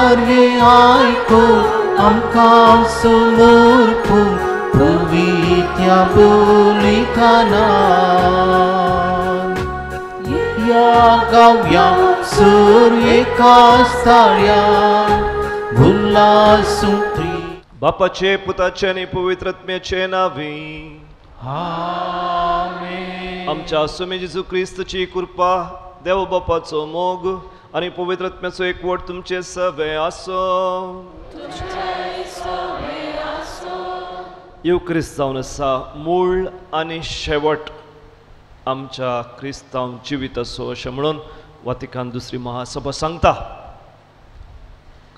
हे आयकून आमकां समर्पून पवित्या बलिदानान ह्या गांव्या सर एका स्थाळ्यान उल्हासूत्री बापाचे पुताचे आनी पवित्र आत्म्याचे नांवी आमेन. आमच्या स्वामी जेजू क्रिस्तची कृपा, देव बापाचो मोग आनी पवित्र आत्म्याचो एकवट तुमचे सवे आसो. येवक्रिस्त जावन आसा मूळ आनी शेवट आमच्या क्रिस्तांव जिवीत आसो अशें म्हणून वातिकान दुसरी महासभा सांगता.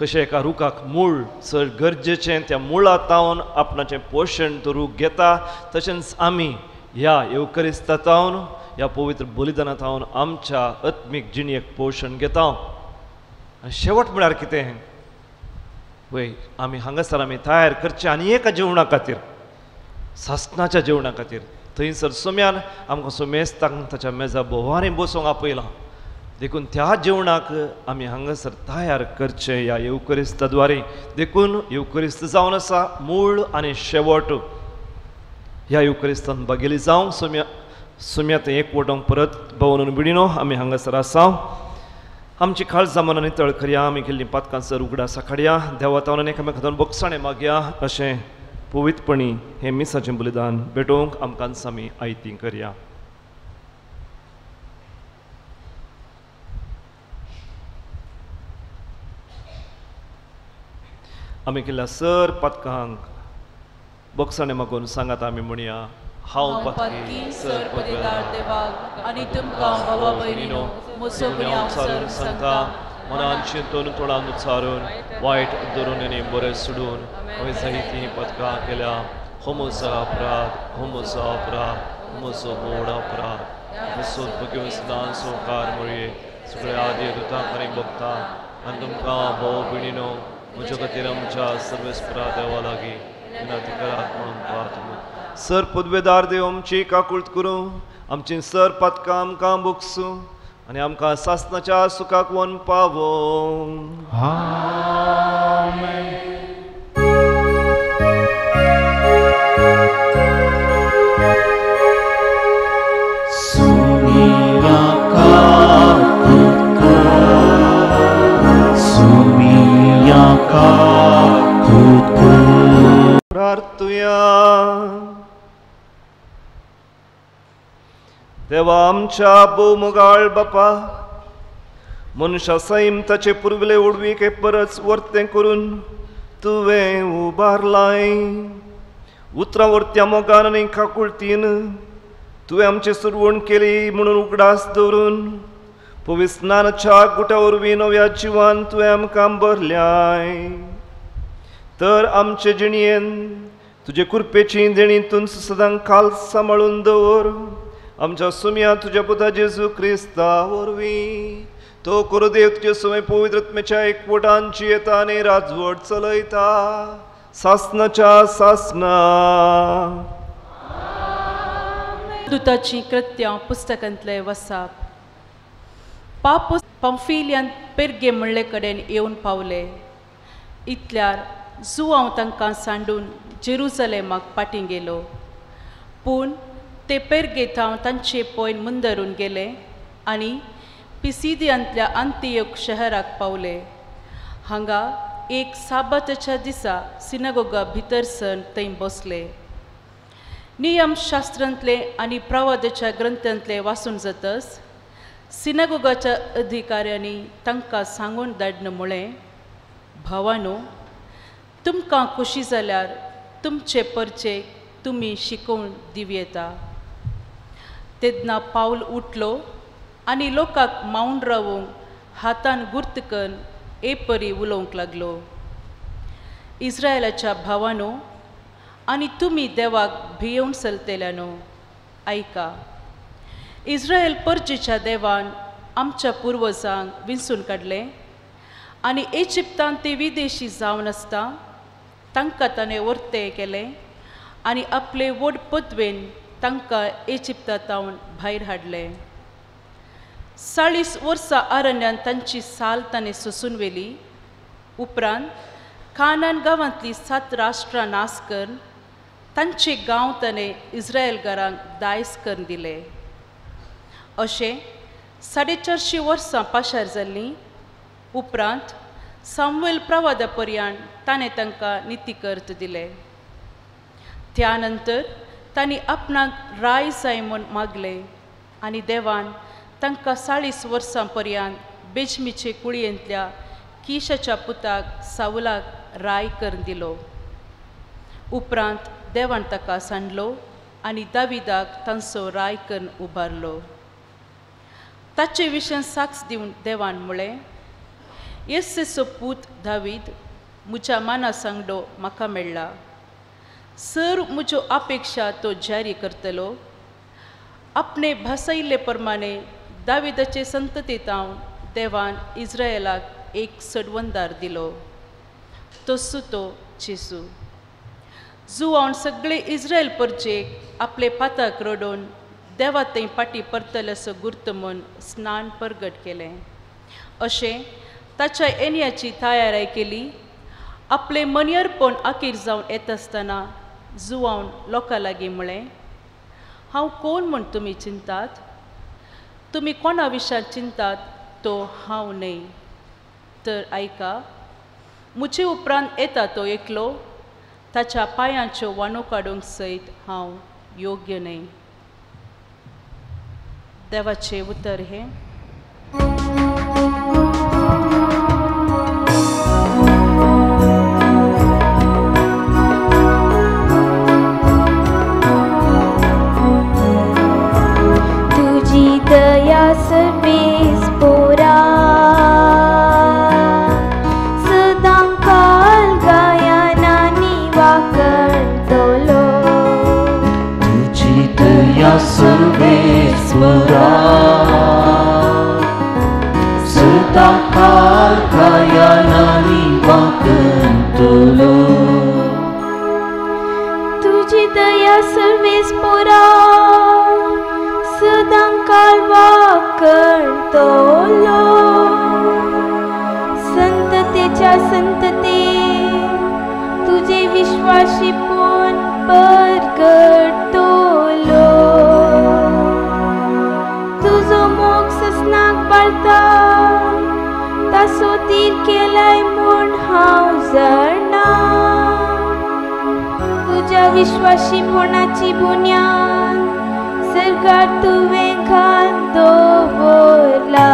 कशें एका रुखाक मूळ चड गरजेचें, त्या मुळा तावन आपणाचें पोशण तो रूख घेता, तशेंच आमी ह्या येवकरिस्ता तावन ह्या पवित्र बलिदाना तावन आमच्या आत्मीक जिणेक पोशण घेता. आनी शेवट म्हळ्यार कितें? वय आमी हांगासर आमी तयार करचें आनी एका जेवणा खातीर, सासणाच्या जेवणा खातीर. थंयसर सोम्यान आमकां सोमेस्तांक ताच्या मेजा भोवारी बसोंक आपयलां, देखून त्या जेवणाक आमी हांगासर तयार करचें ह्या येवकरिस्ता द्वारे. देखून येवकरिस्त जावन आसा मूळ आनी शेवट. ह्या येवकरिस्तान बागेली जावं सोम्या सोम्या थंय एकवटोंक परत भोंवन बिडिनो आमी हांगासर आसा. आमची काळजां मनांनी तळखरया, आमी केल्लीं पातकां सर उगडासा काडया, देवा तावन एकामेकां बोगसाणें मागया. अशें पवित्रपणी हें मिसाचें बलिदान भेटोवंक आमकां आमी आयती करया. आमी केल्ल्या सर पातकांक बोगसाणें मागून सांगात आमी म्हणया, हांव पातकी सर पदेदार देवाक आनी तुमकां बाबा भयणीनो म्हजो गुन्यांव सर सांगता, मनान चिंतून तोंडान उच्चारून वायट धरून आनी बरें सोडून हांवें जायतीं पदकां केल्या. हो म्हजो अपराध, हो म्हजो अपराध, हो म्हजो व्हड अपराध. म्हजो भगीवन सदां संवकार मळये सगळ्या आदी दुतांक आनी भक्तांक आनी तुमकां भाव भयणीनो म्हज्या खातीर आमच्या सर्वेस्परा देवा लागीं विनंती करात म्हणून प्रार्थना. सर पदवेदार देव आमची काकूळत करूं, आमची सर पातकां आमकां बोगसूं आनी आमकां सासणाच्या सुखाक वन पावों. आमेन. सुमिया काकूत कर, सुमिया काकूत कर. प्रार्थुया. देवा आमच्या भोवमोगाळ बापा, मनशा सैम ताचे पुर्विले उडवीके परस वर्तें करून तुवें उबारलाय. उतरां वरत्या मोगान आनी काकुळतीन तुवें आमची सुरवण केली म्हणून उगडास दवरून पवित्र स्नानाच्या गुटा वरवीं नव्या जिवान तुवें आमकां भरल्याय. तर आमचे जिणयेन तुजे कृपेची देणी तूं सदां काल सांबाळून दवर. आमच्या सुम्या तुज्या पुता जेजू क्रिस्ता वरवीं तो करो देव तुजे सुमे पवित्र आत्म्याच्या एकवटान जियेता आनी राजवट चलयता सासणाच्या सासणा. दुताचीं कृत्यां पुस्तकांतले वसाप. पापूस पंफिलियान पेर्गे म्हणले कडेन येवन पावले. इतल्यार जुआंव तांकां सांडून जेरुजलेमाक फाटीं गेलो. पूण ते पेर्गे थावन तांचे पॉयन मुंदरून गेले आनी पिसिदियांतल्या अंतियोग शहराक पावले. हांगा एक साबाताच्या दिसा सिनागोगा भितर सर थंय बसले. नियमशास्त्रांतले आनी प्रवादाच्या ग्रंथांतले वाचून जातच सिनागोगाच्या अधिकाऱ्यांनी तांकां सांगून धाडन म्हळें, भावानो, तुमकां खोशी जाल्यार तुमचे परचे तुमी शिकोवन दिवं येता. तेन्ना पावल उठलो आनी लोकांक मावन रावूंक हातान गुर्त करून ए परी उलोवंक लागलो, इस्रायलाच्या भावानो आनी तुमी देवाक भियेवन चलतल्यानो, आयका. इस्रायल परजेच्या देवान आमच्या पुर्वजांक विंचून काडलें आनी इजिप्तांत ते विदेशी जावन आसता तांकां ताणें वर्तें केलें आनी आपले व्हड पदवेन तांकां इजिप्तांत भायर हाडलें. 40 वर्सां अरण्यांत तांची साल ताणें सोसून व्हेली. उपरांत कानान गांवांतली 7 राष्ट्रां नाश करून तांचे गांव ताणें इस्रायलकारांक दायज करून दिले. अशें 450 वर्सां पाशार जाल्लीं. उपरांत सामुएल प्रवादा पर्यान ताणें तांकां नितीकर्त दिले. त्या नंतर तांणी आपणाक राय जाय म्हूण मागलें आनी देवान तांकां 40 वर्सां पर्यान बेजमीचे कुळयेंतल्या किशाच्या पुताक सावलाक राय करून दिलो. उपरांत देवान ताका सांडलो आनी दाविदाक तांचो राय करून उबारलो. ताचे विशीं साक्ष दिवन देवान म्हळें, येस्सेचो पूत दावीद म्हज्या मना सांगडो म्हाका मेळ्ळा. सर म्हज्यो अपेक्षा तो जारी करतलो. आपणे भासयिल्ले प्रमाणे दाविदाचे संततींत देवान इस्रायलाक एक सडवंदार दिलो, तसो तो जेजू. जुवान सगळे इस्रायल परजेक आपले पाताक रडोवन देवा थंय फाटीं परतल्याचो गुर्त म्हूण स्नान परगट केलें. अशें ताच्या येण्याची तयाराय केली. आपले मनियरपण आखीर जावन येता आसतना जुवान लोकां लागीं म्हळें, हांव कोण म्हूण तुमी चिंतात? तुमी कोणा विशयान चिंतात तो हांव न्हय. तर आयका, म्हजे उपरांत येता तो एकलो, ताच्या पांयांच्यो वानो काडूंक सयत हांव योग्य न्हय. देवाचें उतर हें. तुजी दया सर्वेस पोरा सदां काल गायनांनी वाकणतलो. तुजी दया सर्वेस पोरा सदां काल गायनांनी वाकणतलो. तुजी दया सर्वेस पोरा सदां काल वाकणतलो. संततेच्या संतते तुझे विश्वासीपण परगटतलो. तुजो मोग ससनाक पाळता तासो तीर केलाय म्हूण हांव जाणा. तुज्या विश्वासीपणाची बुन्याद सरकार तुवें घाल दवरला.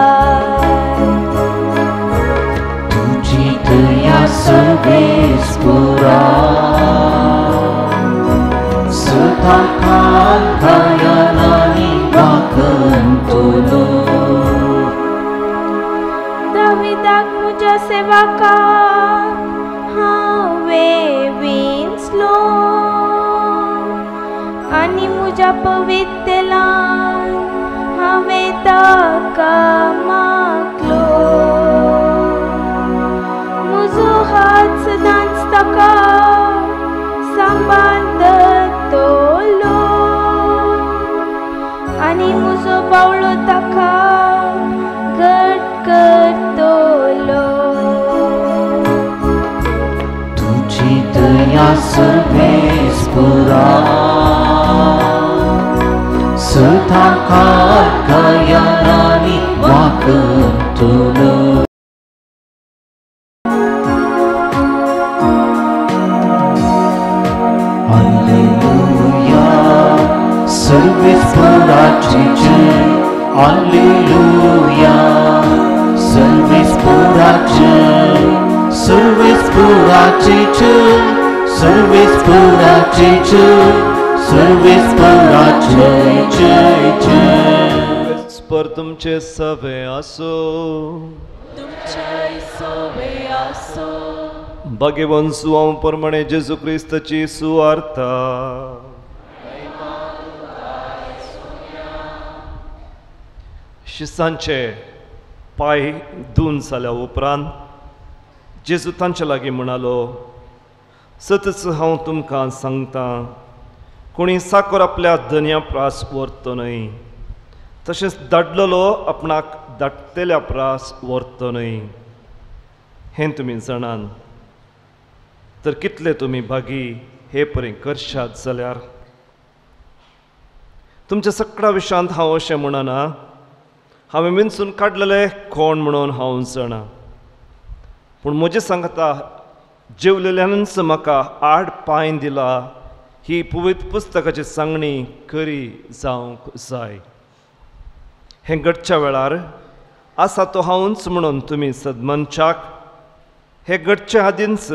तुजी दया सर्वेस पोरा सदां काल गायनांनी वाकणतलो. दाविदाक म्हज्या सेवकाक हांवें विंचलो आनी म्हज्या पवित्रतेलान हांवें ताका मागलो. म्हजो हात सदांच ताका सांबाळ दवरतलो आनी म्हजो बावळो ताका घट करतलो. तुजी दया सर्वेस पोरा सदां काल गायनांनी वाकणतलो. Alleluia, सर्वेस पोराची जय. Alleluia, सर्वेस पोराची जय. सर्वेस पोराची जय. सर्वेस पोराची जय. सर्वेस पोराची जय जय. पर तुमचे सवे आसो, तुमचे सवे आसो. भाग्यवान सुवां प्रमाणे जेजू क्रिस्ताची सुवार्ता. शिसांचे पांय धुवन जाल्या उपरांत जेजू तांचे लागीं म्हणालो, सतच हांव तुमकां सांगता, कोणी साकर आपल्या धनया प्रास व्हरतो न्हय, तशेंच धाडलेलो आपणाक धाडटेल्या प्रास व्हरतो न्हय. हें तुमी जाणान, तर कितले तुमी भागी हे परी करशात जाल्यार। तुमच्या सगळ्या विशयांत हांव अशें म्हणना, हांवें विंचून काडलेले कोण म्हणून हांव जाणा, पूण म्हजें सांगता जेवलेल्यानच म्हाका आड पांय दिला ही पवित्र पुस्तकाची सांगणी खरी जावंक जाय। हें घडच्या वेळार आसा तो हांवूच म्हणून तुमी सदमनच्याक हे घडचे आदींच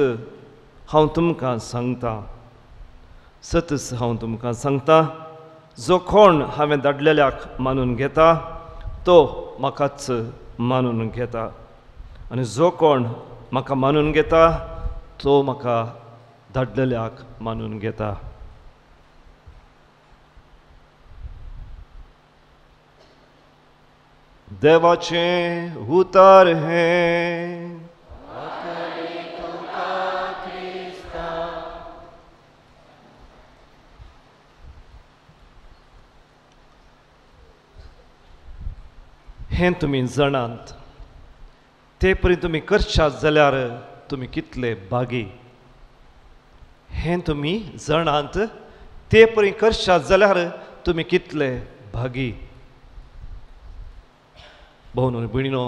हांव तुमकां सांगता। सतच हांव तुमकां सांगता, जो कोण हांवें धाडलेल्याक मानून घेता तो म्हाकाच मानून घेता, आनी जो कोण म्हाका मानून घेता तो म्हाका धाडलेल्याक मानून घेता। देवाचें उतर हें। हें तुमी जाणात, ते परी तुमी करशात जाल्यार तुमी कितले भागी। हें तुमी जाणात, ते परी करशात जाल्यार तुमी कितले भागी। भावनो भयणीनो,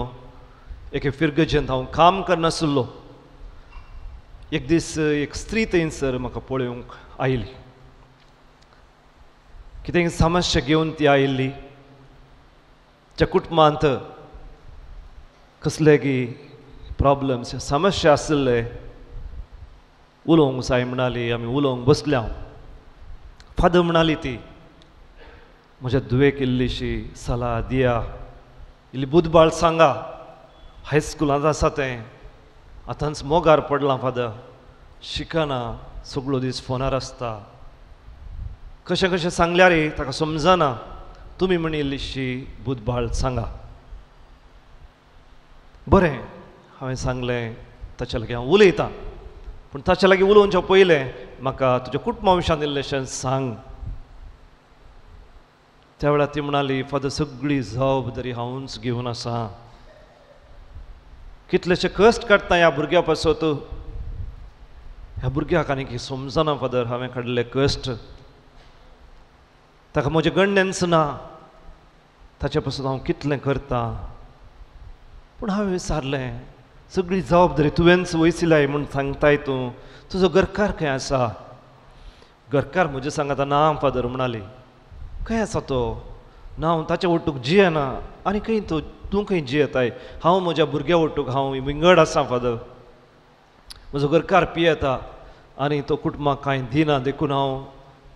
एके फिरगजेंत हांव काम करनासलो। एक दीस एक स्त्री थंयसर म्हाका पळोवंक आयली, कितें समस्या घेवन ती आयिल्ली। त्या कुटुंबांत कसले की प्रॉब्लम्स समस्या आशिल्ले। उलोवंक जाय म्हणाली, आमी उलोवंक बसल्या। फादर म्हणाली ती, म्हज्या धुवेक इल्लीशी सलाह दिया, इल्ली बुदबाळ सांगा, हायस्कुलांत आसा तें, आतांच मोगार पडलां फादर, शिकना, सगळो दीस फोनार आसता, कशें कशें सांगल्यार ताका समजना, तुमी म्हण इल्लीशी बुदबाळ सांगा। बरें, हांवें सांगलें ताच्या लागीं हांव उलयतां, पूण ताच्या लागीं उलोवच्या पयलें म्हाका तुज्या कुटुंबा विशयान इल्लेशें सांग। त्या वेळार ती म्हणाली, फादर सगळी जबाबदारी हांवूच घेवन आसा, कितलेशे कश्ट काडटा ह्या भुरग्या पासत, ह्या भुरग्याक आनी समजना फादर हांवें काडिल्ले कश्ट, ताका म्हजें गण्यच ना, ताचे पासून हांव कितलें करतां। पूण हांवें विचारलें, सगळी जबाबदारी तुवेंच वयसिलाय म्हूण सांगताय तूं, तुजो घरकार खंय आसा? घरकार म्हजें सांगता ना फादर म्हणाली। खंय आसा तो? ना हांव ताच्या वटूक जियेना, आनी खंय तूं तूं खंय जियेताय? हांव म्हज्या भुरग्या वटूक हांव विंगड आसा फादर, म्हजो घरकार पियेता आनी तो कुटुंबाक कांय दिना, देखून हांव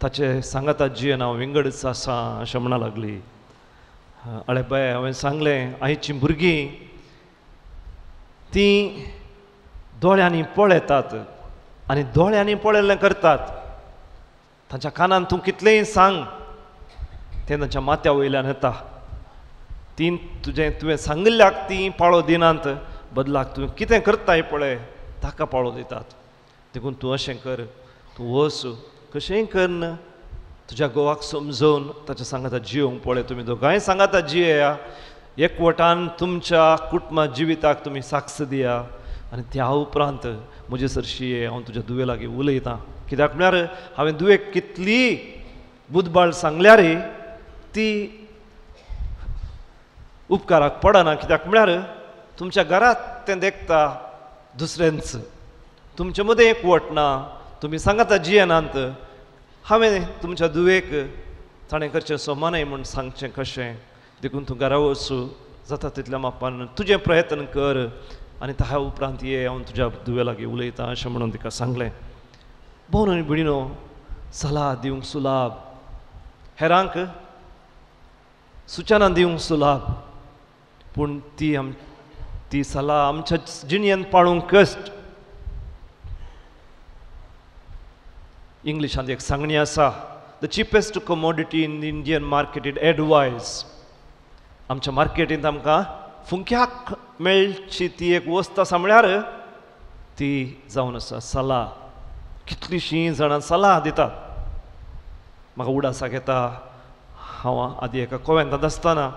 ताचे सांगाता जियेना, हांव विंगडच आसा अशें म्हणा लागली। आळे बाय, हांवें सांगलें, आयचीं भुरगीं तीं दोळ्यांनी पळयतात आनी दोळ्यांनी पळयल्लें करतात, तांच्या कानान तूं कितलेंय सांग तें तांच्या माथ्या वयल्यान येता। तीं तुजें तुवें सांगिल्ल्याक तीं पाळो दिनात, बदलाक तुवें कितें करताय पळय ताका पाळो दितात। देखून तूं अशें कर, तूं वच कशेंय करन तुज्या घोवाक समजोवन ताच्या सांगाता जियोंक पळय, तुमी दोगांय सांगाता जियेया, एकवटान तुमच्या कुटुंबा जिविताक तुमी साक्ष दिया, आनी त्या उपरांत म्हजे सरशी ये, हांव तुज्या धुवे लागीं उलयतां। कित्याक म्हळ्यार हांवें धुवेक कितली बुदबाळ सांगल्यार ती उपकाराक पडना, कित्याक म्हळ्यार तुमच्या घरांत तें देखता दुसऱ्यांच, तुमचे मदें एकवट ना, तुमी सांगाता जियेनात। हांवें तुमच्या धुवेक ताणें करचें सोमानय म्हूण सांगचें कशें, देखून तूं घरा वचूं, जाता तितल्या मापान तुजें प्रयत्न कर आनी त्या उपरांत ये, हांव तुज्या धुवे लागीं उलयतां अशें म्हणून तिका सांगलें। भोवन आनी भयणीनो, सलाह दिवंक सुलाभ, हेरांक सुचना दिवंक सुलाभ, पूण ती ती सलाह आमच्या जिणेंत पाळूंक कश्ट। इंग्लिशांत एक सांगणी आसा, the cheapest commodity in Indian market is advice. आमच्या मार्केटींत आमकां फुंक्याक मेळची ती एक वस्त आसा म्हळ्यार ती जावन आसा सलाह। कितलींशीं जाणां सलाह दितात। म्हाका उडासाक येता, हांव आदी एका कोवेंतांत आसतना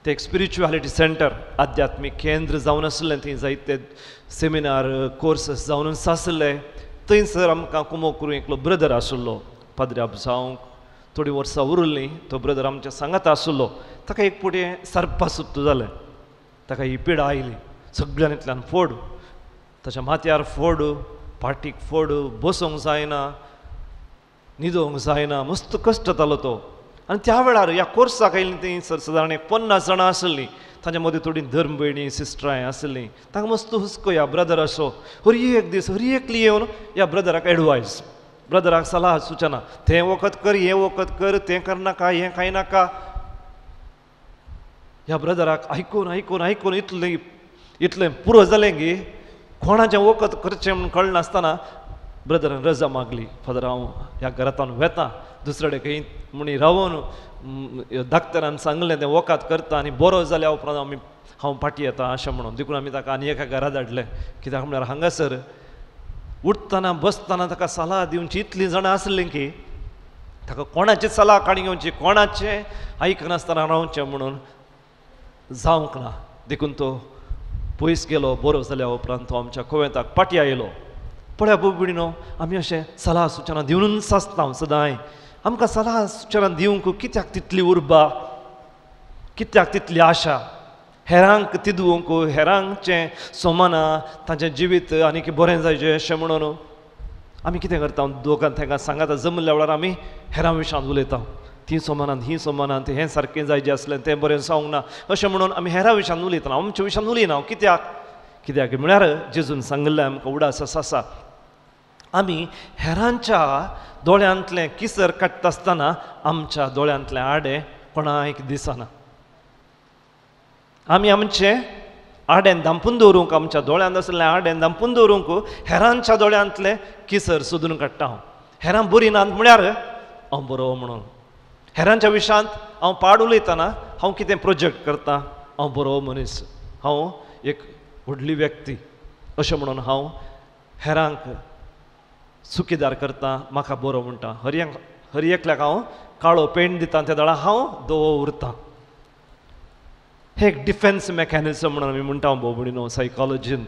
तें एक स्पिरिच्युअलिटी सेंटर, आध्यात्मीक केंद्र जावन आसलें. थंय जायते सेमिनार कोर्सेस जावन आसले. थंयसर आमकां कुमोक करून एकलो ब्रदर आशिल्लो, पाद्र्याब जावंक थोडीं वर्सां उरलीं. तो ब्रदर आमच्या सांगात आशिल्लो. ताका एक पुडें सरपा सुत्त जालें, ताका ही पिडा आयली, सगळ्यांतल्यान फोड, ताच्या माथ्यार फोड, पाटीक फोड, बसूंक जायना, न्हिदोंक जायना, मस्त कश्ट जातालो तो. आनी त्या वेळार ह्या कोर्साक आयलीं तीं सादारण 50 जाणां आसलीं. तांच्या मदीं थोडीं धर्म भयणी सिस्टरांय आसलीं. तांकां मस्त हुस्को ह्या ब्रदर असो हर एक दीस हर एकली येवन ह्या ब्रदराक एडवायस, ब्रदराक सलाह सुचना, तें वखद कर, हें वखद कर, तें करनाका, हें खायनाका. ह्या ब्रदराक आयकून आयकून आयकून इतलें इतलें पुरो जालें की कोणाचें वखद करचें म्हूण कळनासतना ब्रदरान रजा मागली, फादर हांव ह्या घरांतल्यान वेता, दुसरे कडेन खंय म्हणी रावून डाक्टरान सांगलें तें वखद करता आनी बरो जाल्या उपरांत आमी हांव फाटीं येता अशें म्हणून. देखून आमी ताका आनी एका घरा धाडलें. कित्याक म्हळ्यार हांगासर उठतना बसतना ताका सलाह दिवची इतलीं जाणां आसलीं की ताका कोणाची सलाह काणी घेवची, कोणाचें आयकनासतना रावचें म्हणून जावंक ना. देखून तो पयस गेलो. बरो जाल्या उपरांत तो आमच्या कोवेंताक फाटीं आयलो. पळया भोव, आमी अशें सलाह सुचना दिवनूच आसता सदांय. आमकां सलाह सुचना दिवंक कित्याक तितली उर्बा, कित्याक तितली आशा? हेरांक तिदवंक, हेरांचें सोमाना तांचें जिवीत आनीक बरें जायचें अशें म्हणून आमी कितें करता? दोगां तेंकां सांगाता जमल्या वेळार आमी हेरां विशयांत उलयता, तीं सोमानात, हीं सोमानात, हें सारकें जायचें आसलें, तें बरें जावंक ना अशें म्हणून आमी हेरां विशयांत उलयतना आमच्या विशयांत उलयना. कित्याक? कित्याक म्हळ्यार जेजून सांगिल्लें आमकां उडास आसा, आमी हेरांच्या दोळ्यांतलें किसर काडटा आसतना आमच्या दोळ्यांतलें आडें कोणाक दिसना. आमी आमचें आडें धांपून दवरूंक, आमच्या दोळ्यांत आसलें आडें धांपून दवरूंक हेरांच्या दोळ्यांतलें किसर सोदून काडटा हांव. हेरां बरीं नात म्हळ्यार हांव बरो म्हणून, हेरांच्या विशयांत हांव पाड उलयतना हांव कितें प्रोजेक्ट करता, हांव बरो मनीस, हांव एक व्हडली व्यक्ती अशें म्हणून हांव हेरांक चुकीदार करता, म्हाका बरो म्हणटा. हर एकल्याक हांव काळो पेंट दिता, त्या दळा हांव दवो उरता. हे एक डिफेन्स मेकॅनिजम म्हणून आमी म्हणटा भोव सायकोलॉजींत.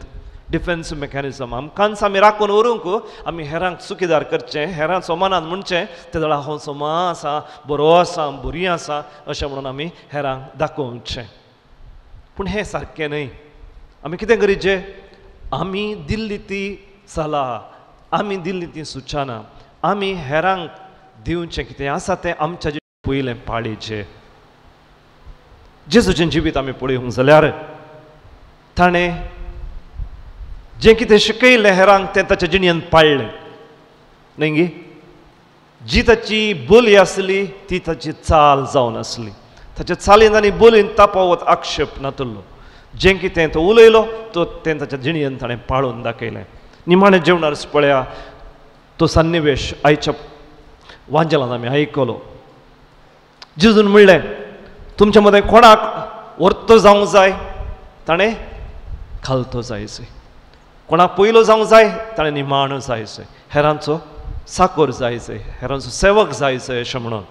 डिफेन्स मेकॅनिजम, आमकांच आमी राखून व्हरूंक आमी हेरांक चुकीदार करचें, हेरांक सोमानात म्हणचें, ते दळा हांव सोमा आसा, बरो आसा, बरी आसा अशें म्हणून आमी हेरांक दाखोवचें. पूण हें सारकें न्हय. आमी कितें करीचें? आमी दिल्ली ती सलाह, आमी दिल्ली ती सुचना, आमी हेरांक दिवचें कितें आसा तें आमच्या पयलें पाळीचें. जेजूचें जिवीत आमी पळोवंक जाल्यार ताणें जें कितें शिकयलें हेरांक तें ताच्या जिणेंत पाळ्ळें न्हय गी. जी ताची बोली आसली ती ताची चाल जावन आसली. ताच्या चालीन आनी बोलीन तापावत आक्षेप नातलो. जें कितें तो उलयलो तो तें ताच्या जिणेंत ताणें पाळून दाखयलें. निमाणें जेवणार पळया तो सन्निवेश आयच्या वांजेलान आमी आयकलो. जेजून म्हणलें, तुमच्या मदें कोणाक व्हरतो जावंक जाय ताणें खालतो जायचें, कोणाक पयलो जावंक जाय ताणें निमाणो जायचें, हेरांचो साकोर जायचें, हेरांचो सेवक जायचो अशें म्हणून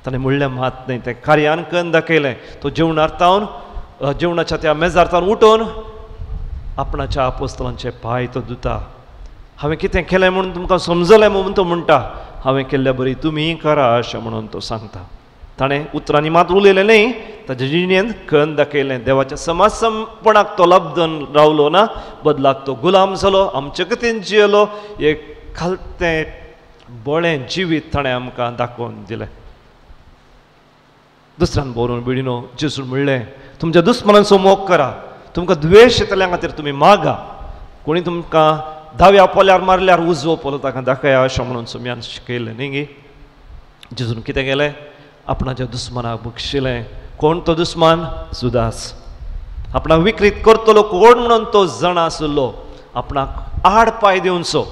ताणें म्हणलें मात न्हय, तें कार्यान करून दाखयलें. तो जेवणार तावन, जेवणाच्या त्या मेजार तावन उठून आपणाच्या आपोस्तलांचे पांय तो धुता. हांवें कितें केलें म्हणून तुमकां समजलें म्हणून तो म्हणटा, हांवें केल्ल्या बरी तुमी करा अशें म्हणून तो सांगता. ताणें उतरांनी मात उलयलें न्हय, ताच्या जिणेंत करून दाखयलें. देवाच्या समाजपणाक तो लब्धन रावलो ना, बदलाक तो गुलाम जालो, आमचे कथेन जियेलो. एक खालतें बळें जिवीत ताणें आमकां दाखोवन दिलें. दुसऱ्यान बरोवन बिडिनो जेजून म्हणलें, तुमच्या दुस्मनांचो मोग करा, तुमकां द्वेश येतल्या खातीर तुमी मागा, कोणी तुमकां दाव्या पोल्यार मारल्यार उजवो पोलो ताका दाखया अशें म्हणून सुम्यान शिकयलें न्ही गी. जेजून कितें केलें? आपणाच्या दुस्मनाक बक्षिलें. कोण तो दुस्मान? जुदास. आपणाक विक्रीत करतलो कोण म्हणून तो जाणा आशिल्लो, आपणाक आड पांय दिवचो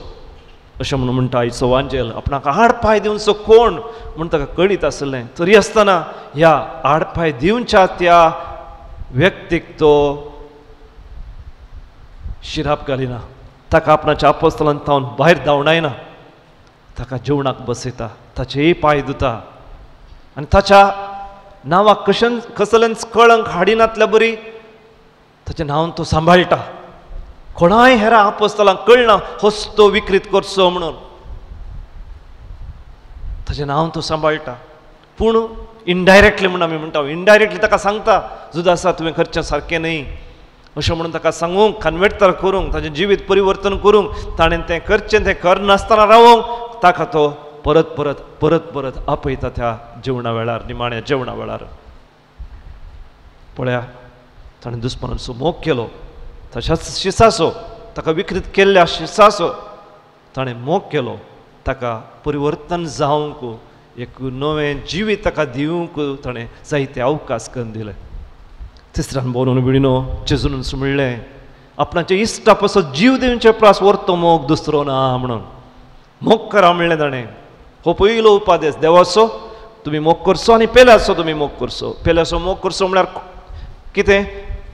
अशें म्हणून म्हणटा आयचो वांजेल. आपणाक आड पांय दिवचो कोण म्हूण ताका कळीत आसलें, तरी आसतना ह्या आड पांय दिवच्या त्या व्यक्तीक तो शिराप घालिना, ताका आपणाच्या आपोस्तलान तावन भायर धांवडायना, ताका जेवणाक बसयता, ताचेय पांय धुता आनी ताच्या नांवाक कशन कसलेंच कळंक हाडिनातल्या बरी ताचें नांव तो सांबाळटा. कोणाय हेरा आपोस्तलांक कळना होच तो विकृत करचो म्हणून ताचें नांव तो सांबाळटा. पूण इनडायरेक्टली म्हूण आमी म्हणटा, इनडायरेक्टली ताका सांगता जुदासा तुवें करचें सारकें न्हय अशें म्हणून ताका सांगूंक, कन्वर्ट करूंक, ताचें जिवीत परिवर्तन करूंक, ताणें तें करचें तें करनासतना रावोंक ताका तो परत परत परत परत आपयता त्या जेवणा वेळार, निमाण्या जेवणा वेळार. पळया ताणें दुस्मानाचो मोग केलो, तशाच शिसाचो, ताका विकृत केल्ल्या शिसाचो ताणें मोग केलो, ताका परिवर्तन जावंक एक नवें जिवीत ताका दिवंक ताणें जायते अवकाश करून दिले. तिसऱ्यान बोरून बिडिनो जेजून म्हणलें आपणाचे इश्टा पासत जीव दिवचे प्रास व्हरतो मोग दुसरो ना म्हणून. मोग करा म्हणलें ताणें. हो पयलो उपादेश देवाचो, तुमी मोग करचो आनी पेल्याचो तुमी मोग करचो. पेल्याचो मोग करचो म्हळ्यार कितें?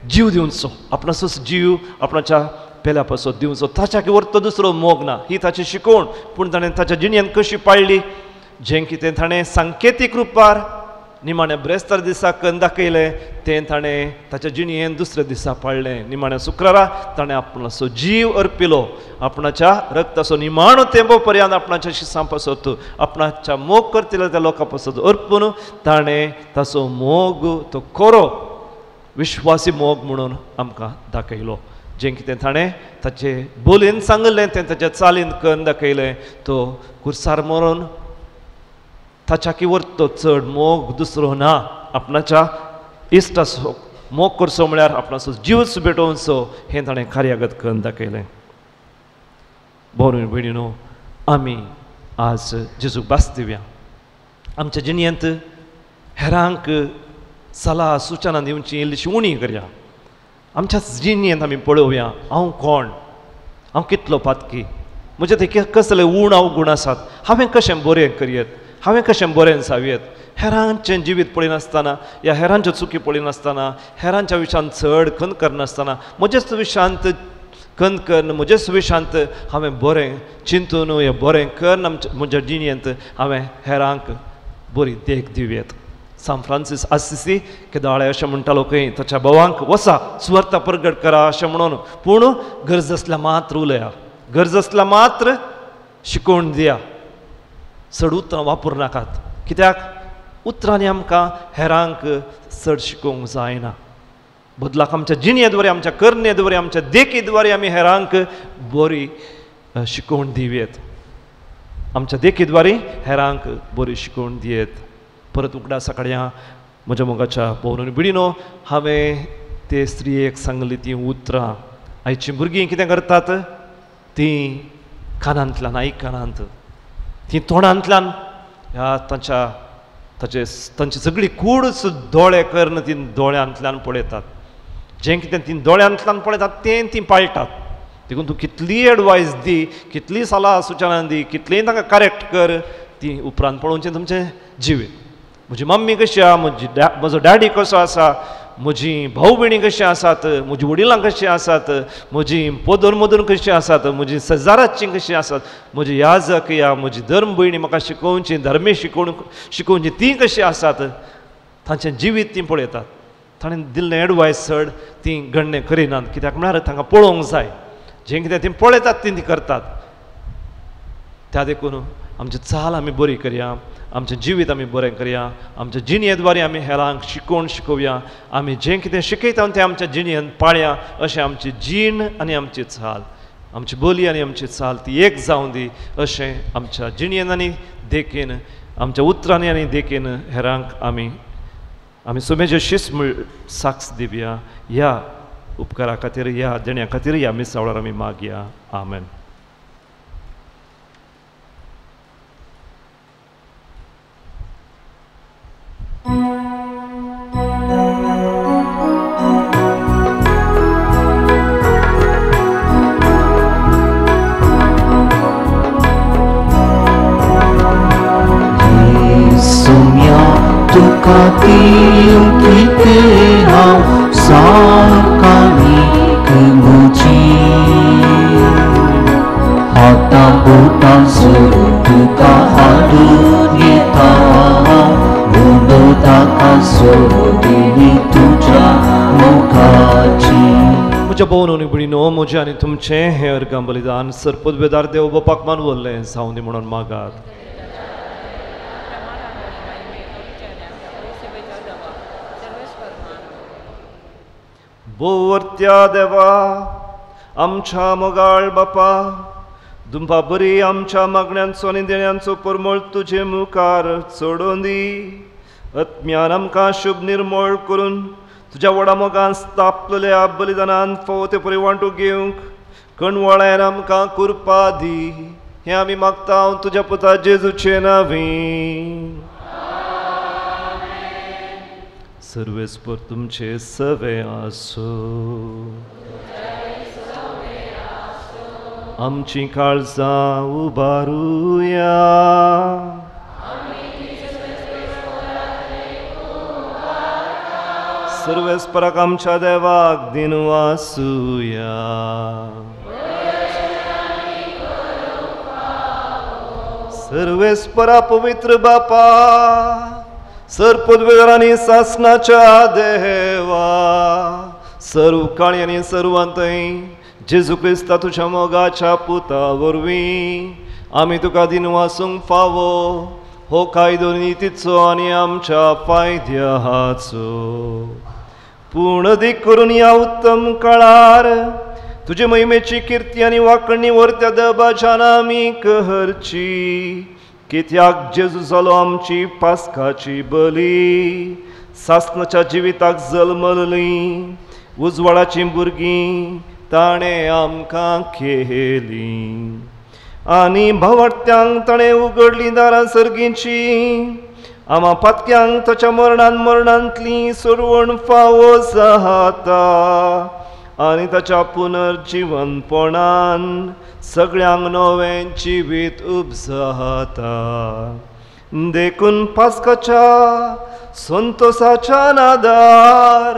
जीव दिवचो, आपणाचोच जीव आपणाच्या पेल्या पासत दिवचो, ताच्या व्हरतो दुसरो मोग ना. ही ताची शिकवण. पूण ताणें ताच्या जिणेन कशी पाळ्ळी? जें कितें ताणें सांकेतीक रुपार निमाण्या ब्रेस्तार दिसा कन्न दाखयलें तें ताणें ताच्या जिणेन दुसऱ्या दिसा पाळ्ळें. निमाण्या शुक्रारा ताणें आपणाचो जीव अर्पिलो, आपणाच्या रक्ताचो निमाणो तेंपो पर्यंत आपणाच्या शिसां पासत, आपणाच्या मोग करतल्या त्या लोकां पासत अर्पून ताणें ताचो मोग तो खरो विश्वासी मोग म्हणून आमकां दाखयलो. जें कितें ताणें ताचे बोलयेन सांगलें तें ताच्या चालीन कन्न दाखयलें. तो कुर्सार मरोन ताच्या व्हरतो चड मोग दुसरो ना. आपणाच्या इश्टाचो मोग करचो म्हळ्यार आपणाचो जीवच भेटोवचो हें ताणें कार्यागत करून दाखयलें. भोवून भयणीनो, आमी आज जेजूक भास दिवया. आमच्या जिणेंत हेरांक सलाह सुचना दिवची इल्लीशी उणी करया. आमच्या जिणेंत आमी पळोवया हांव कोण, हांव कितलो पातकी, म्हजे ते कसले उण अवगुण आसात, हांवें कशें बरें करयेत, हांवें कशें बरें जावयेत. हेरांचें जिवीत पळयनासतना या हेरांच्यो चुकी पळयनासतना, हेरांच्या विशयांत चड खंत करनासतना, म्हजेच विशयांत खंत करून म्हजेच विशयांत हांवें बरें चिंतून या बरें करून आमच्या म्हज्या जिणेंत हांवें हेरांक बरी देख दिवयेत. सांत फ्रांसीस आसिसी केदाळे अशें म्हणटालो खंय ताच्या भावांक वसा सुवार्ता परगट करा अशें म्हणून, पूण गरज आसल्यार मात्र उलया, गरज आसल्यार मात्र शिकोवन दिया, चड उतरां वापरूं नाकात. कित्याक उतरांनी आमकां हेरांक चड शिकोवंक जायना. बदलाक आमच्या जिणे द्वारे, आमच्या करणे द्वारे, आमच्या देखी द्वारे आमी हेरांक बरी शिकोवण दिवयेत. आमच्या देखी द्वारे हेरांक बरी शिकोवण दियेत. परत उगडासा काडया म्हज्या मोगाच्या भोवन बिडिनो, हांवें ते स्त्रियेक सांगली तीं उतरां. आयचीं भुरगीं कितें करतात? तीं कानांतल्यान आयकनात, तीं तोंडांतल्यान ह्या तांच्या ताचे तांची सगळी कूडच दोळे करून तीं दोळ्यांतल्यान पळयतात. जें कितें तीं दोळ्यांतल्यान पळयतात तें तीं पाळटात. देखून तूं कितली एडवायस दी, कितली सलाह सुचना दी, कितलीय तांकां करेक्ट कर, ती उपरांत पळोवचें तुमचें जिवीत. म्हजी मम्मी कशी आसा, म्हजी म्हजो डॅडी कसो आसा, म्हजी भाव भयणी कशीं आसात, म्हजी वडिलां कशीं आसात, म्हजी पोदोर मदून कशीं आसात, म्हजी शेजाराचीं कशीं आसात, म्हजी याजक या म्हजी धर्म भयणी म्हाका शिकोवची, धर्मी शिकोवची तीं कशीं आसात, तांचें जिवीत तीं पळयतात. ताणें दिल्लें एडवायस चड तीं गणणें करिनात. कित्याक म्हळ्यार तांकां पळोवंक जाय, जें कितें तीं पळयतात तीं तीं करतात. त्या देखून आमची चाल आमी बरी करया, आमचें जिवीत आमी बरें करया, आमच्या जिणये द्वारे आमी हेरांक शिकोवन शिकोवया, आमी जें कितें शिकयता तें आमच्या जिणयेन पाळया. अशें आमची जीण आनी आमची चाल, आमची बोली आनी आमची चाल ती एक जावं दी. अशें आमच्या जिणयेन आनी देखीन, आमच्या उतरांनी आनी देखीन हेरांक आमी आमी सुमेचे शिस्त साक्ष दिवया. ह्या उपकारा खातीर, ह्या देण्या खातीर, ह्या मिसावळार आमी मागया. आमेन. तुका दिवं कितें हांव सामकानीक म्हजी हातां बोटां सोडून तुका हाडून येता हांव उलो ताका सोदिनी तुझ्या मुखाची. म्हज्या भोवन भयणीनो, म्हजें आनी तुमचें हें अर्गां बलिदान सरपदवेदार देव बापाक मानवल्लें जावं दी म्हणून मागात. बोवर्त्या देवा, आमच्या मोगाळ बापा, दुंपा बरी आमच्या मागण्यांचो आनी देण्यांचो परमळ तुजे मुखार चडोवन दी. आत्म्यान आमकां शुभ निर्मळ करून तुज्या व्हडा मोगान स्थापलेल्या बलिदानान फावो ते परी वांटू घेवंक कणवळ्यान आमकां कृपा दी. हें आमी मागता तुज्या पुता जेजूचे नांवी. सर्वेस्पर तुमचे सवे आसूं. आमची काळजां उबारुया. सर्वेस्पराक आमच्या देवाक दिनवासुया. सर्वेस्परा पवित्र बापा, सरपदवेदार आनी सासनाच्या देवा, सर्व काळी आनी सर्वांतय जेजू क्रिस्ता तुज्या मोगाच्या पुता वरवीं आमी तुका दिनवासूंक फावो हो कायदो नितीचो आनी आमच्या फायद्याचो. पूण अदीक करून ह्या उत्तम काळार तुजे महिमेची किर्ती आनी वाकणी वरत्या दबाज्यान आमी करची. कित्याक जेजू जालो आमची पास्काची बली, सासनाच्या जिविताक जल्मल्ली उजवाडाचीं भुरगीं ताणें आमकां केलीं आनी भावार्त्यांक ताणें उगडलीं दारां सर्गींची. आमा पातक्यांक ताच्या मरणान मरणांतली सोडवण फावो जाता आनी ताच्या पुनर्जिवनपणान सगळ्यांक नवें जिवीत उपजाता. देखून पास्काच्या संतोसाच्या नादार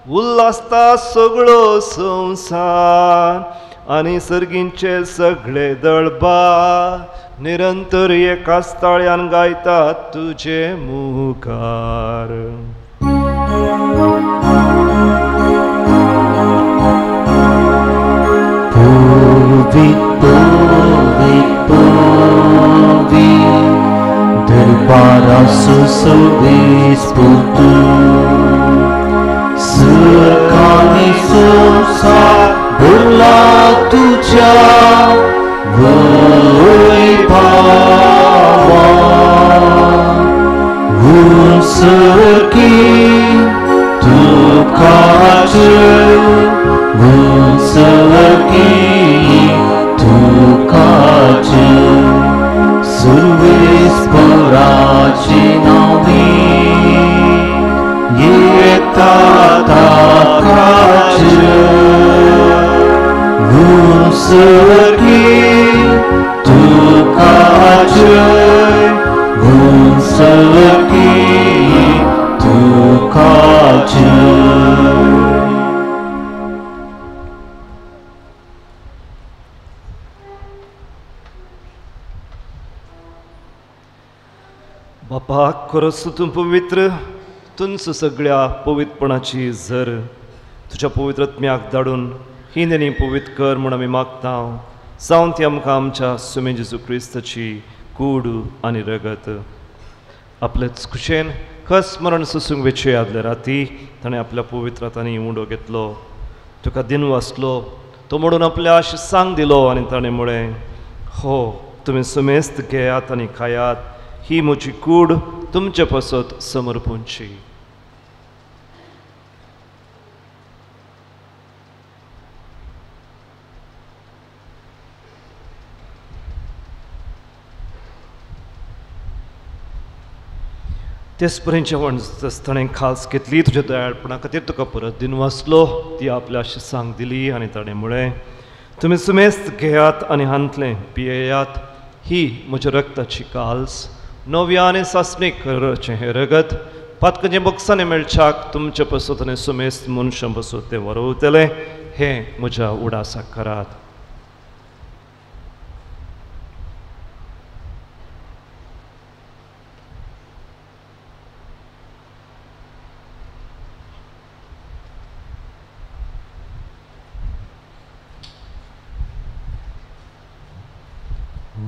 उल्हासता सगळो संवसार आनी सर्गींचे सगळे दळबा निरंतर एकाच ताळ्यान गायतात तुजे मुखार. Povi, povi, povi, दरबारा सुसोवीस पुतू, सुरखानी सुसा भरला तुझ्या वैभावा, उंचकी तुकाच, उंचकी तुकाच, सुरवेस्पराचे नांवी येता ताकाच, उंचकी तुकाच, उंचकी तुकाच. बापा, खरोच तूं पवित्र, तूंच सगळ्या पवित्रपणाची झर. तुज्या पवित्र आत्म्याक धाडून ही नेणी पवित्र कर म्हूण आमी मागता. जावन ती आमकां आमच्या सुमे जेजू क्रिस्ताची कूड आनी रगत. आपलेच खुशेन खस मरण सोसूंक वेचे आदले राती ताणें आपल्या पवित्र हातांनी उंडो घेतलो, तुका दिनवासलो, तो म्हणून आपल्या शिसांक दिलो आनी ताणें म्हळें, हो तुमी सुमेस्त घेयात आनी खायात, ही म्हजी कूड तुमचे पासत समर्पूंची. तेच पर्यंत जेवण ताणें खास घेतली, तुज्या दयाळपणा खातीर तुका परत दिनवासलो, ती आपल्या शिसांक दिली आनी ताणें म्हळें, तुमी सुमेस्त घेयात आनी हांतलें पियेयात, ही म्हज्या रक्ताची काल्स, नव्या आनी सासणीक कराचें हें रगत पातकांचें बक्षांनी मेळच्याक तुमचे पासत आनी सुमेस्त मनशां पासत तें वरवतलें. हें म्हज्या उडासाक करात.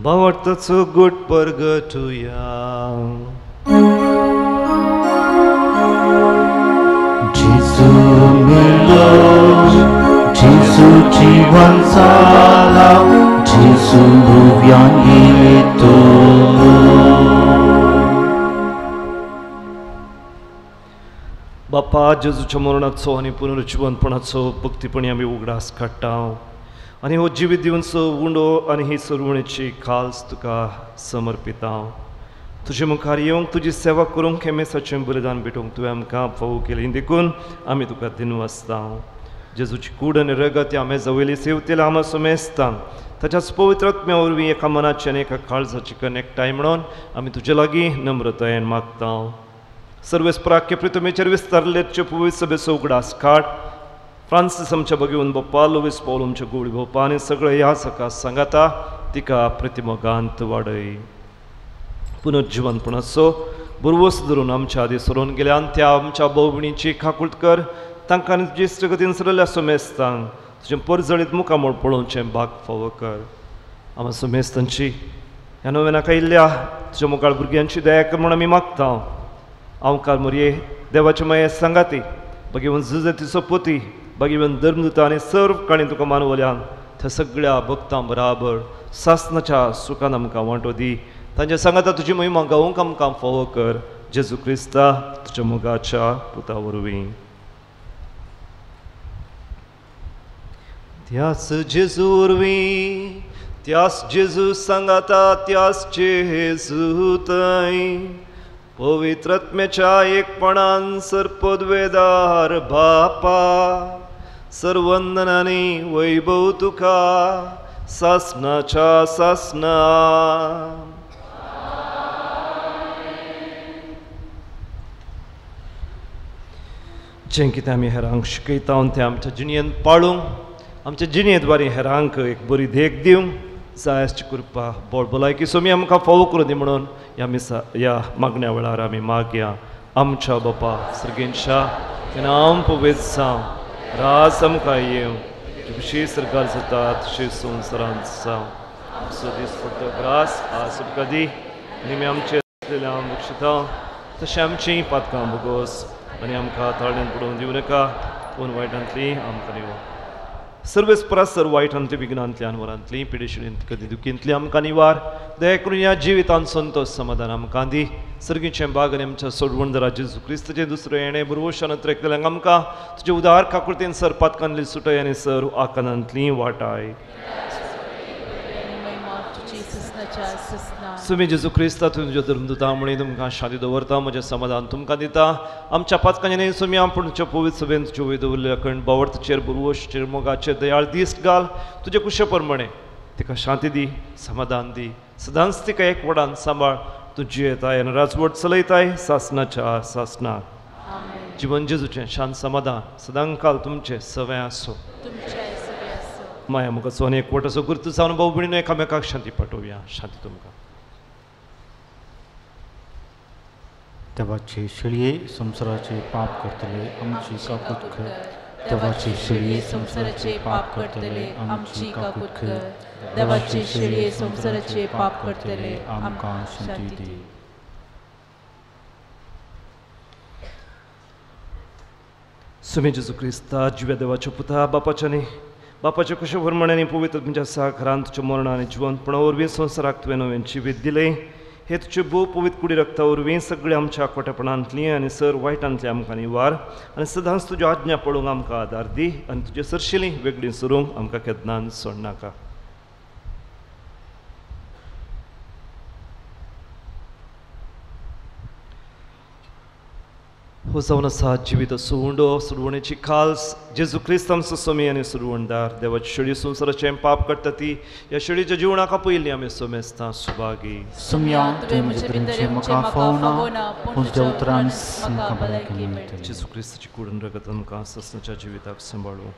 भावार्थाचो गोट परगटुया. जेजू मेलो, जेजू जीवन जाला, जेजू नव्यान येतलो. बापा, जेजूच्या मरणाचो आनी पुनरुज्जीवनपणाचो भक्तीपणी आमी उगडास काडटा आनी हो जिवीत दिवचो उंडो आनी ही सरवणेची खास तुका समर्पिता. तुजे मुखार येवंक, तुजी सेवा करूंक, हें मेसाचें बलिदान भेटोवंक तुवें आमकां फावो केली, देखून आमी तुका दिनवासता. जेजूची कूड आनी रगत ह्या मेजा वयली सेवतेल्या आमा समेस्तांक ताच्याच पवित्र आत्म्या वरवीं एका मनाची आनी एका काळजाची कनेक्टाय म्हणून आमी तुजे लागीं नम्रतायेन मागता. सर्वेस्पराक्य प्रितमेचेर विस्तारलेचे पवित्र सभेचो उगडास काड. फ्रांसीस आमच्या भगीवन बाप्पा, लुवीस पावल आमच्या गोवळी बाप्पा आनी सगळे ह्या सका सांगाता तिका प्रतिमोगांत वाडय. पुनर्जिवनपणाचो बुरवस धरून आमच्या आदी सरून गेल्यान त्या आमच्या भोवणीची काकूट कर. तांकां आनी तुजी इश्टगतीन सरल्या सोमेस्तांक तुजें परजळीत मुखामोळ पळोवचें भाग फावो कर. आमा सोमेस्तांची ह्या नव्यान आयिल्ल्या तुज्या मुखार भुरग्यांची दया कर म्हूण आमी मागता. हांवकार मोरये देवाचे माये सांगाती भगीवन जुजतीचो पोती भगीवन धर्मदूता आनी सर्व काणी तुका मानवल्यान त्या सगळ्या भक्तां बराबर सासनाच्या सुखान आमकां वांटो दी. तांच्या सांगाता तुजी महिमा गावंक आमकां फावो कर. जेजू क्रिस्ता तुज्या मोगाच्या पुता वरवीं. त्याच जेजू वरवीं, त्याच जेजू सांगाता, त्याच जेजू थंय पवित्र आत्म्याच्या एकपणान सर्पद्वेदार बापा, सर्वंदनानी वैभव तुका सासनाच्या सासना. जें कितें आमी हेरांक शिकयता तें आमच्या जिणेंत पाळूंक, आमच्या जिणेद्वारे हेरांक एक बरी देख दिवंक जाय आसची कृपा बोळ भलायकी सोमी आमकां फावो करूं दी म्हणून ह्या मिसा ह्या मागण्या वेळार आमी मागया. आमच्या बापा सर्गेंशा, नांव पवित्र जावं, राज आमकां येवं, तुजी सरकार जाता तशी संवसारांत जावं. आमचो दीस पडटो ग्रास आज आमकां दी, आनी आमी आमचे आसलेल्या बक्षिता तशें आमचीं पातकां भोगोस आनी आमकां ताळ्यान पडोवन दिवं नाका, पूण वायटांतली आमकां दिवं. सर्वेस्परा सर वायटांतली, विघ्नांतली, अनवरांतली, पिडेशिणींत, कदी दुखींतली आमकां निवार. दया करून ह्या जिवितांत संतोष समाधान आमकां दी. सर्गीचें बाग आनी आमच्या सोडवणदारा जेजू क्रिस्ताचें दुसरें येणें बुरवशान त्रेकतल्यांक आमकां तुजे उदार काकुळतेन सर पातकांतली सुटय आनी सर आकानांतली वाटाय. सुमी जेजू क्रिस्ता तुज्यो धर्मदुता म्हणी तुमकां शांती दवरता, म्हजें समाधान तुमकां दिता. आमच्या पातकांनी न्हय सुमी आपूण तुज्या पवित्र सभेन तुज्यो वयर दवरलेल्या कण बावडचेर बुरवशचेर मोगाचेर दयाळ दीस घाल. तुजे कुशे प्रमाणे तिका शांती दी, समाधान दी, सदांच तिका एक वडान सांबाळ. तूं जियेताय आनी राजवट चलयताय सासनाच्या सासनाक. जिवन जेजूचें शांत समाधान सदांकाल तुमचें सवें आसूं. माया मुखाचो आनी एकवटाचो गुर्त जावन भाव भयणीनो एकामेकाक शांती पाठोवया. शांती तुमकां. देवाचे शेळये संवसाराचे पाप करतले आमची काकूत कर. देवाचे शेळये संवसाराचे पाप करतले आमची काकूत कर. देवाचे शेळये संवसाराचे पाप करतले आमकां शांती दी. सुमी जेजू क्रिस्ता जिव्या देवाच्या पुता, बापाच्या न्ही बापाच्या कुशे प्रमाणे पवित्र तुमच्या साखरान तुज्या मरण आनी जिवनपणा वरवीं संवसाराक तुवें नवें जिवीत दिलें. हे तुजे भोव पवित्र कुडी रक्ता वरवीं सगळ्या आमच्या खोटेपणांतली आनी सर वायटांतली आमकां निवार आनी सदांच तुज्यो आज्ञा पळोवंक आमकां आदार दी आनी तुजे सरशिली वेगळी सरूंक आमकां केन्नाच सोडनाका. हो जावन आसा जिवीत सुवंडो सुरवणेची खास जेजू क्रिस्त आमचो सोमी आनी सुरवणदार. देवाची शेळी संवसाराचें पाप काडटा ती ह्या शेळीच्या जिवनाक आपयल्ली आमी सोमेस्तां सुभागी. जेजू क्रिस्ताची कुडून रगत आमकां ससनाच्या जिविताक सांबाळूं.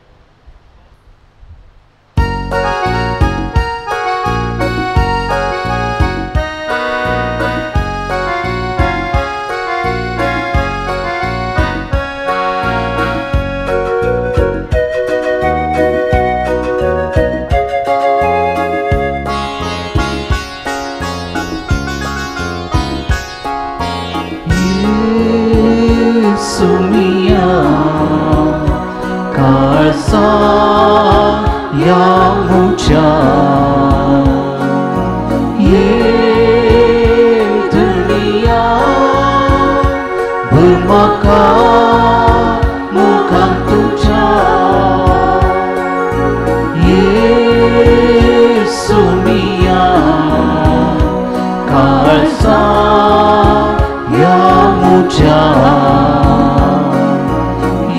येसुमिया काळजा ह्या म्हज्या ये धनिया भर म्हाका मुखान तुज्या येसुमिया काळजा ह्या म्हज्या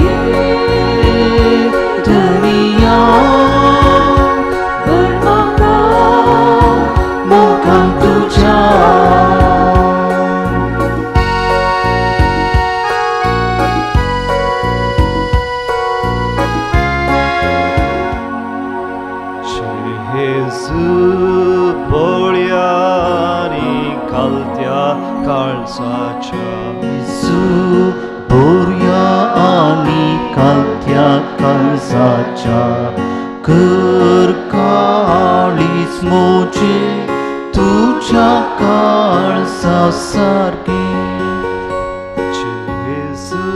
ये धनिया भर म्हाका मोगान तुज्या. जेजू बळयांनी कालत्या काळजाच्या जेजू बोरया आनी कालत्या काळजाच्या कर काळीज म्हजें तुज्या काळजा सारकें. जेजू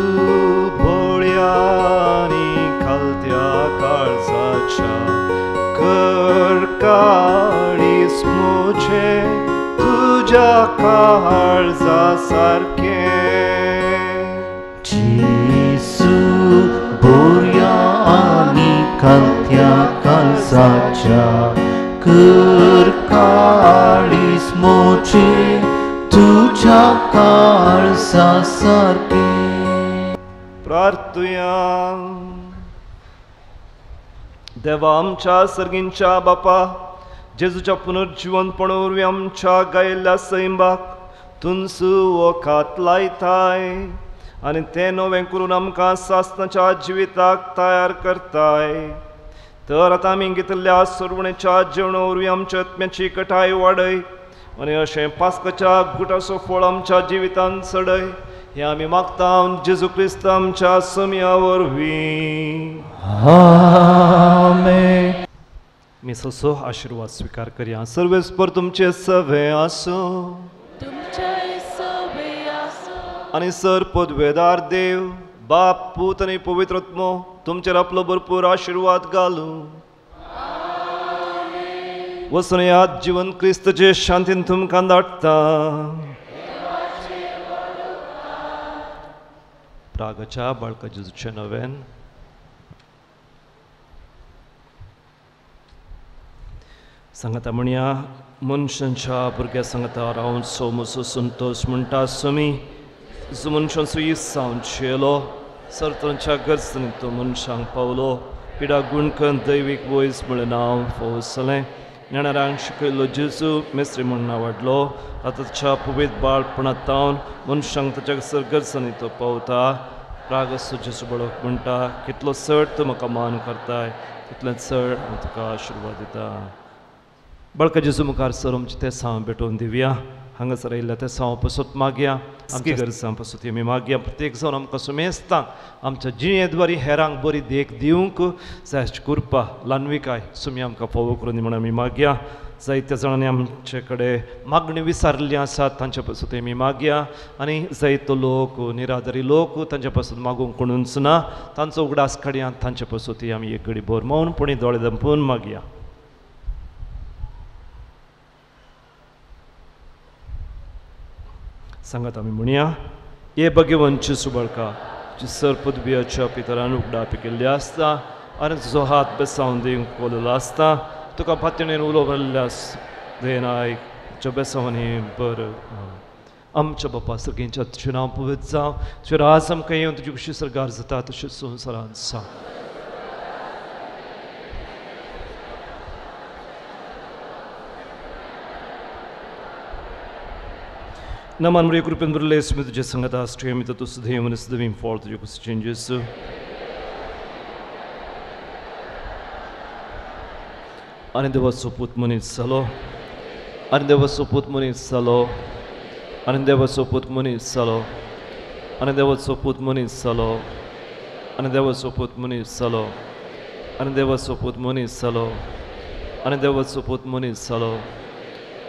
बळयांनी कालत्या काळजाच्या कर काळीज म्हजें तुज्या काळजा सारकें. जेजू बोरया आनी कालत्या काळजाच्या कर काळीज म्हजें तुज्या काळजा सारकें. प्रार्थुया. देवा आमच्या सर्गींच्या बापा, जेजूच्या पुनर्जिवंतपणा वरवीं आमच्या गायिल्ल्या सैंबाक तुंसू वखात लायताय आनी तें नवें करून आमकां सासणाच्या जिविताक तयार करताय. तर आतां आमी घेतिल्ल्या सरवणेच्या जेवणा वरवीं आमच्या आत्म्याची कठाय वाडय आनी अशें पास्काच्या गुटाचो फळ आमच्या जिवितांत चडय, हें आमी मागता जेजू क्रिस्त आमच्या सम्या वरवीं. आमेन. मिसाचो आशिर्वाद स्विकार करया. सर्वेस्पर तुमचे सवे आसूं आनी सर पदवेदार देव बाप पूत आनी पवित्र आत्मो तुमचेर आपलो भरपूर आशिर्वाद घालूं. वचून याद जिवन क्रिस्तचे शांतीन तुमकां धाडटा. प्रागाच्या बाळका जेजूचे नवेन. सांगता म्हणया मनशांच्या भुरग्या सांगता रावन सो म्हजो संतोश म्हणटा सुमी जो मनशांचो इसावन चेलो सरतंच्या गरजांनी तो मनशांक पावलो पिडा गुणकन दैवीक वयस म्हळें नांव फोवसलें नेणारांक शिकयल्लो जेजू मेस्त्री म्हूण वाडलो आतांच्या पवित्र बाळपणांत मनशांक ताच्या सर गरजांनी तो पावता. रागसो जेजू बळक म्हणटा कितलो चड तूं म्हाका मान करताय तितलें चड हांव तुका आशिर्वाद दिता. बाळका जेजू मुखार सर आमचें तें सांव भेटोवन दिवया. हांगासर आयिल्ल्या तें सांव पसत मागया, आमची गरजां पसत आमी मागया. प्रत्येक जावन आमकां सुमेस्तांक आमच्या जिणेद्वारी हेरांक बरी देख दिवंक जायची कृपा ल्हानविकाय सुमी आमकां फावो करून दी म्हूण आमी मागया. जायत्या जाणांनी आमचे कडेन मागणी विचारिल्ली आसात तांचे पासून आमी मागया आनी जायतो लोक निराधारी लोक तांचे पासून मागूंक कोणूच ना तांचो उगडास काडया. तांचे पासून आमी एक घडी भर मौनपणी दोळे दंपून मागया. सांगात आमी म्हणया. हे भगवंतची सुबळका जी सर पदवियाच्या पितरान उगडापी केल्ली आसता आनी तुजो हात बेसावन दिवंक कोललो आसता तुका पातणेन उलो भरलें देन आयक तुज्या बेसांवांनी बरं आमच्या बापा सर्गींच्या तुजें नांव पवित्र जावं, तुजें राज आमकां येवन तुजी खुशी सरगार जाता तशें संवसारांत जावं. नमन मरिया कृपेन भरिल्ले येसू तुज्या संगता आसतुय आमी तूं सदैव आनी सदैव फळ तुजे कुशीचें जेजू. आनी देवाचो पूत मनीस जालो, आनी देवाचो पूत मनीस जालो, आनी देवाचो पूत मनीस जालो, आनी देवाचो पूत मनीस जालो, आनी देवाचो पूत मनीस जालो, आनी देवाचो पूत मनीस जालो, आनी देवाचो पूत मनीस जालो,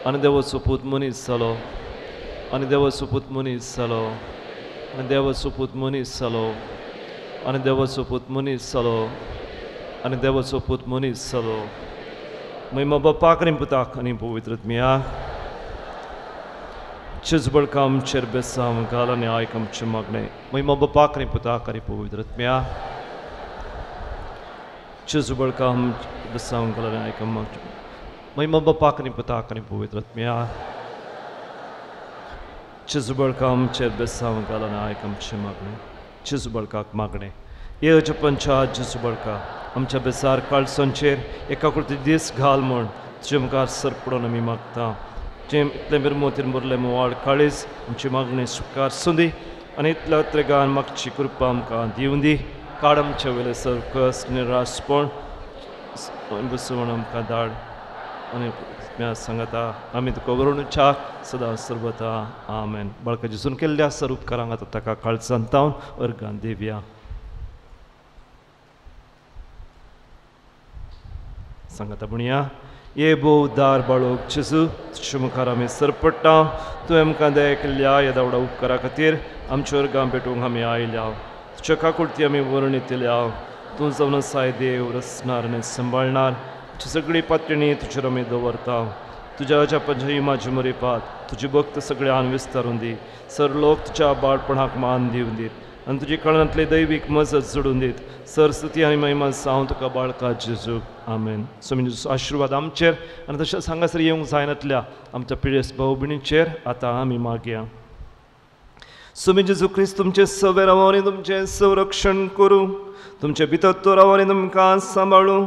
आनी देवाचो पूत मनीस जालो, आनी देवाचो पूत मनीस जालो, आनी देवाचो पूत मनीस जालो आनी देवाचो पूत मनीस जालो आनी देवाचो पूत मनीस जालो. महिमा बापाक आनी पुताक आनी पवित्र आत्म्याक. जेजू बळका आमचेर बेसांव घाल आनी आयक आमचें मागणें. महिमा बापाक आनी पुताक आनी पवित्र आत्म्याक. जेजू बळका आमचेर बेसांव घाल आनी आयक आमचें. महिमा बापाक आनी पुताक आनी पवित्र आत्म्याक. जेजू बळका आमचेर बेसांव घाल आनी आयक आमचें मागणें. जेजू बळकाक मागणें. येवच्या पंचा जेजू बळका आमच्या बेसार काळसांचेर एका कृती दीस घाल म्हूण तुजे मुखार सर पडून आमी मागता. जें इतलें बिरमोतीन भरलें मोवाळ काळीज आमची मागणी स्विकार सुंदी आनी इतल्या त्रेगान मागची कृपा आमकां दिवं दी. काड आमच्या वयलें सर कस निराशपण बसवण आमकां धाड आनी सांगता आमी तुका वरुणच्या सदां सर्वता. आमेन. बाळका जेजून केल्ल्या सर उपकारांक आतां ताका काळजांत तावन अर्गान दिवया. सांगता म्हणया. ये भोव दार बाळोक जेजू तुजे मुखार आमी सरपडटा. तुवें आमकां दया केल्ल्या ह्या धावडा उपकारा खातीर आमच्या वर्गां भेटूंक आमी आयल्या. तुज्या काकुळती आमी वर्णितल्या. तूं जावन आसाय देव रचणार आनी सांबाळणार. तुजी सगळी पातळणी तुजेर आमी दवरता. तुज्या अजापांची म्हाजी मरिपात तुजी भक्त सगळ्यान विस्तारून दी. सर लोक तुज्या बाळपणाक मान दिवन दीत आनी तुजी कळांतली दैवीक मजत जोडून दीत. सर स्तुती आनी महिमा जावं तुका बाळका जेजू. आमेन. स्वामी आशिर्वाद आमचेर आनी तशेंच हांगासर येवंक जायनातल्या आमच्या पिडेस्त भाव भयणींचेर आतां आमी मागया. स्वामी जेजू क्रिस्त तुमचें सवे रावो आनी तुमचें संरक्षण करूं. तुमचे भितर तो रावो आनी तुमकां सांबाळूं.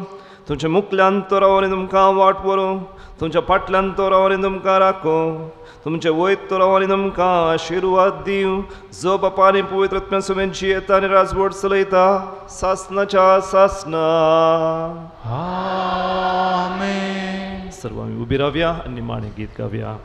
तुमच्या मुखल्यान तो रावो आनी तुमकां वाट व्हरूं. तुमच्या फाटल्यान तो रावो आनी तुमकां राखूं. तुमचे वयर तो रावो आनी तुमकां आशिर्वाद दिवं. जो बापा आनी पवित्र आत्म्या सुमेन जियेता आनी राजवट चलयता सासनाच्या सासना. आमेन. सर्व आमी उबी रावया आनी निमाणें गीत गावया.